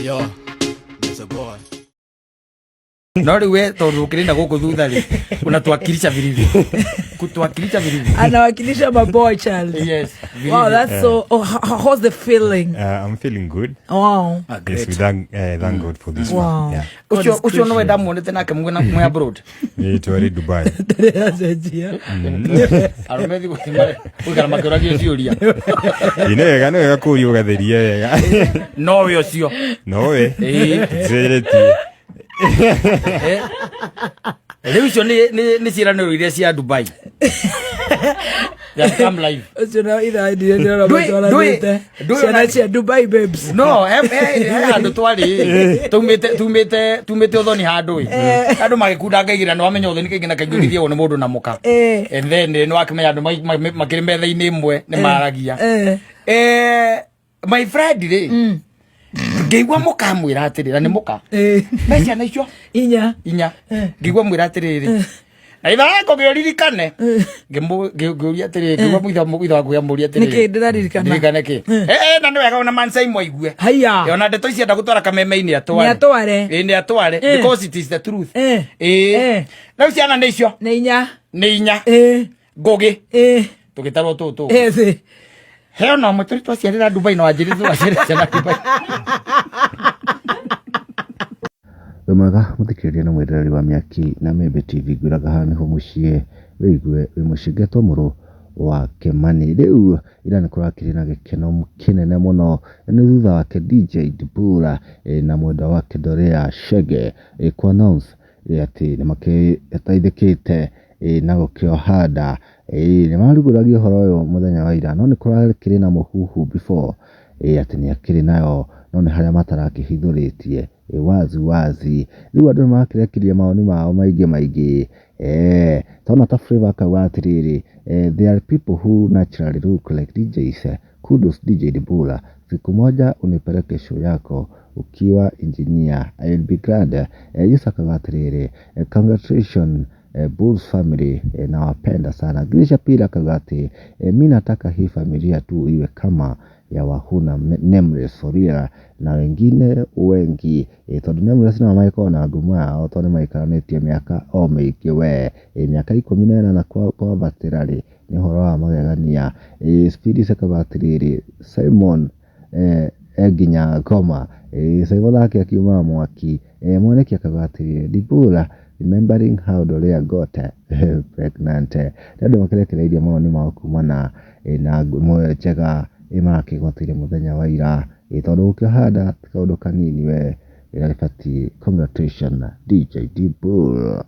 Yo, it's a boy. No rĩu we tondũ ũkĩrĩ na gũkũ thutha rĩ, unatuwakilisha vilivyo, kutuwakilisha vilivyo. Anawakilisha my boy child. Yes, vilivyo. Wow, that's so. Oh, how's the feeling? I'm feeling good. Wow. Ah, Yes, great. we thank God for this one. Yeah. God Ũcio is ũcio nowe ndamuonete nake mwena mwe abroad. Nĩ twarĩ Dubai. Ndĩracenjia. Arũme thikũ ici gũikara makĩũragio ciũria. Ĩ, nĩ wega, nĩ wega kũũria ũgatheria wega. Nowe ũcio. Nowe. Ĩĩ. Tũcenjetie. Eh. Rĩu icio nĩ ciĩranĩro iria cia Dubai. They have come live. Ũcio na ithaa ndire ndĩrona matwaranĩte. Ciana cia Dubai babes. No, he handũ twarĩ tumĩte tumĩte tumĩte ũthoni handũ ĩ, andũ magĩkunda ngaigĩra, nĩ wamenya ũthoni kaingĩ na kaingĩ ũgĩthiagwo nĩ mũndũ na mũka. And then nĩ wakĩmenya andũ makĩrĩ metha-inĩ ĩmwe nĩ maragia. My friend rĩ, ngĩigua mũkamwĩra atĩrĩ, na nĩ mũka me ciana icio Inya. Inya, ngĩigua mwĩra atĩrĩrĩ, na ithaa ngũgĩ ũririkane. Ngĩũria atĩrĩrĩ, ngĩigua mũitho waku amũria atĩrĩrĩ. Nĩkĩ ndĩraririkana? Ndirikane kĩ? Na nĩ wega ona Mansai mwaigue. Haiya. Ona ndeto ici enda gũtwara kameme-inĩ atware. Nĩ atware. Ĩ, nĩ atware because it is the truth. Ĩ. Rĩu ciana nĩ icio. Nĩ inya. Nĩ inya. Ngũgĩ tũgĩtarwo tũtũ. He ona ũmwe tũrĩ twaciarĩra Dubai na wanjĩrĩ twaciarĩra ciana Dubai. Wĩ mwega mũthikĩrĩria na mwĩroreri wa Mĩaki na Mĩmbi TV, ngwĩraga haha nĩho mũciĩ wĩigue wĩ mũciĩ, ngetwo mũrũ wa Kĩmani. Rĩu ira nĩ kũrakĩrĩ na gĩkeno kĩnene mũno nĩ thutha wake DJ Dibula na mwendwa wake Dorea Chege kũ announce atĩ nĩ makĩteithĩkĩte na gũkĩoha nda. Nĩ marugũragia ũhoro ũyũ mũthenya wa ira, no nĩ kũrakĩrĩ na mũhuhu before atĩ nĩ akĩrĩ nayo, no nĩ harĩa matarakĩhithũrĩtie wazi wazi. Rĩu andũ nĩ marakĩrekirie mawoni mao maingĩ maingĩ. Tona ta Flavour akauga atĩrĩrĩ, "There are people who naturally look like DJs. Kudos DJ Dibula, siku moja unipeleke show yako ukiwa engineer, I will be glad." Yusa akauga atĩrĩrĩ, "Congratulations Bulls family, nawapenda sana." Grisha pia akauga atĩ, "Mi nataka hii familia tu iwe kama ya Wahuna Nameless for real na wengine wengi." Tondũ Nameless nao magĩkoragwo na ngumo yao tondũ nĩ maikaranĩtie mĩaka o mĩingĩ we, mĩaka 18 kwambatĩra rĩ, nĩ ũhoro wa magegania. Speedy akauga atĩrĩrĩ, "Simon e nginya ngoma." Simon nake akiuma mwaki. Mwaniki akauga atĩrĩrĩ, "Dibula remembering how Dorea got pregnant." Nĩ andũ makĩrekereirie mawoni mao kumana na ngumo njega marakĩgwatĩire mũthenya wa ira, tondũ gũkĩoha nda ti kaũndũ kanini we, ĩrĩa rĩbatiĩ. Congratulations DJ Dibul.